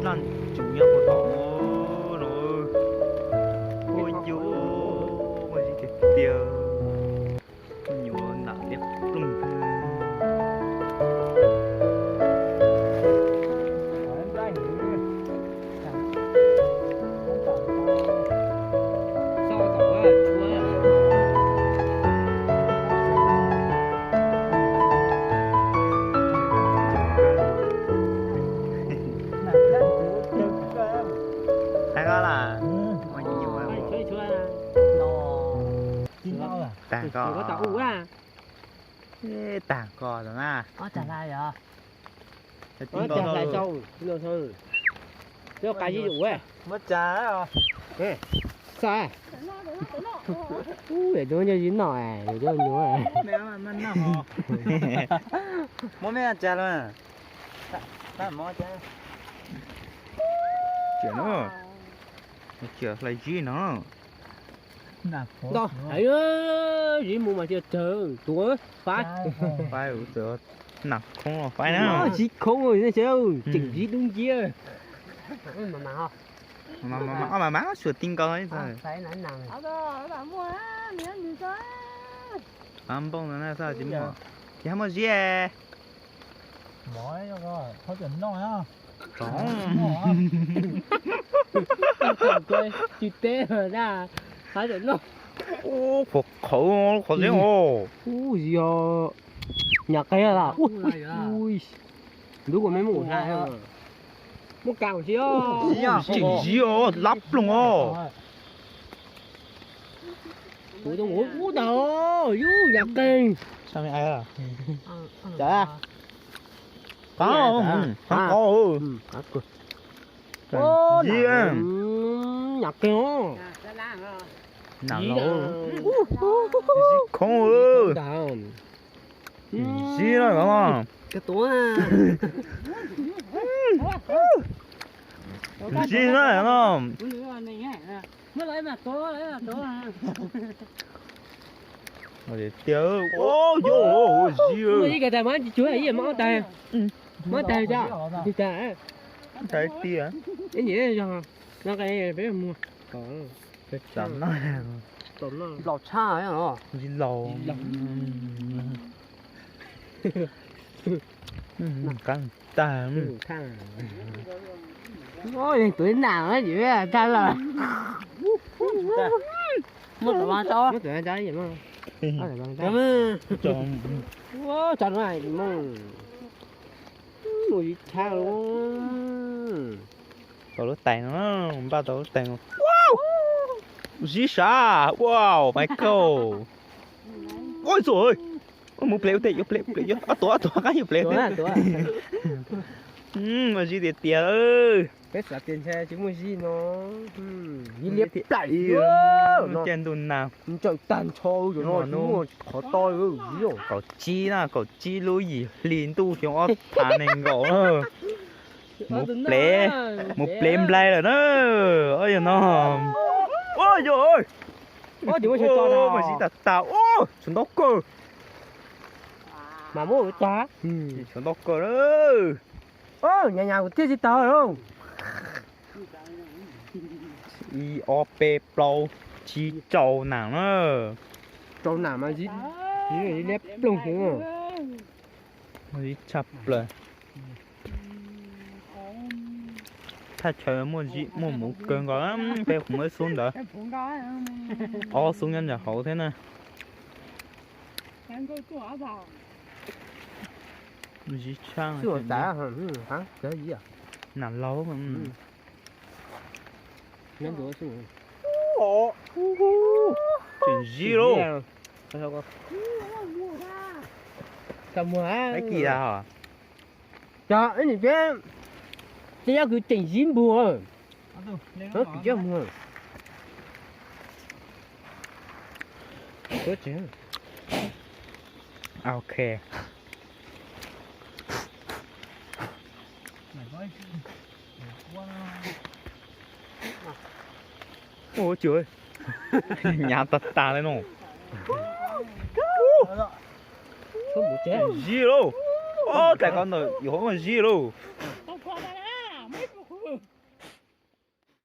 Noj tsuv nyob puag tom no. Ua yus muaj zib tiag tiag. Nyuam ntam liab ploog. Tag koj las. Tag koj. Tag koj na. Muab cas. Ub, yam cov nyob zib noj, yam cov nyuam. Muab me cas los. Ciam no, ciam hlais zib no. Zib mus mas cia tsawg tuav faib. Faib, nam khoob los faib na. Zib khoob, tseem zib dub nciab. Mas mas suav ti nkaus. Npoj no na, tsis muaj, tsis muaj zib. Tsis teb, qhov qhauv, qhov zeb os. Ub, zib os, nyam qeeg las. Ntub kuv me muab ua hla, muab kas ua si. Tseem zib os, lab ploog os. Kuv tus ub ntag, yus nyam qeeg. Qab, qab qos. Zib, nyam qeeg os. Nam laus, zib khoob. Zib na no. Zib na no. Tiag, zib. Ib kas tais mas tsis cuag, ib mas ob tais. Mas tais, tais tiag. Ib nyuam zog no, peb mus. Laus tshaj, zib laus. Qab tag. Tuav nam tag lawm. Muab tuav, muab tuav. Tso no mus, mus zib tshaj lawm. Tau lub tais no, npaj tau lub tais no. Zib sav, wow, Michael. Ua txuj, mus ple ua tej, yuav ple, ple, yuav ob tuav, ob tuav qab yuav ple. Muaj zib tiag tiag. Peb xav tias ntshai tsis muaj zib no. Zib liab plaim. Caij ntuj nag, ntsawm tag ntsho, zaum no tsis muaj qhov to. Kaum tsib na, kaum tsib lub yim hli ntuj xyoo ob phav nees nkaum na. Mus ple, mus ple nplai lawm na. Yog no, yog, muaj zib tag tag, tshav ntaub kawg. Mas muab ua tag, tshav ntaub kawg. Nyam nyam kuv thiaj tsis tau. Ib ob peb plaub tsib rau nam na. Rau nam mas zib liab ploog xwb. Zib tshaj plaws. Thaj chaw muaj zib muaj muv kawg nkaus, peb kuv muab xub ntawd. Ob xub nyob ntawm hauv thiab na. Zib tshaj. Nam laug. Tseem zib lauj. Ib kis a. Cov ib nim peb, tej yab kwv tseem zib npug. Ok. Ua, nyav tag tag li no. Zib lauj. Ob tais ko ntawm yus hauv zib lauj.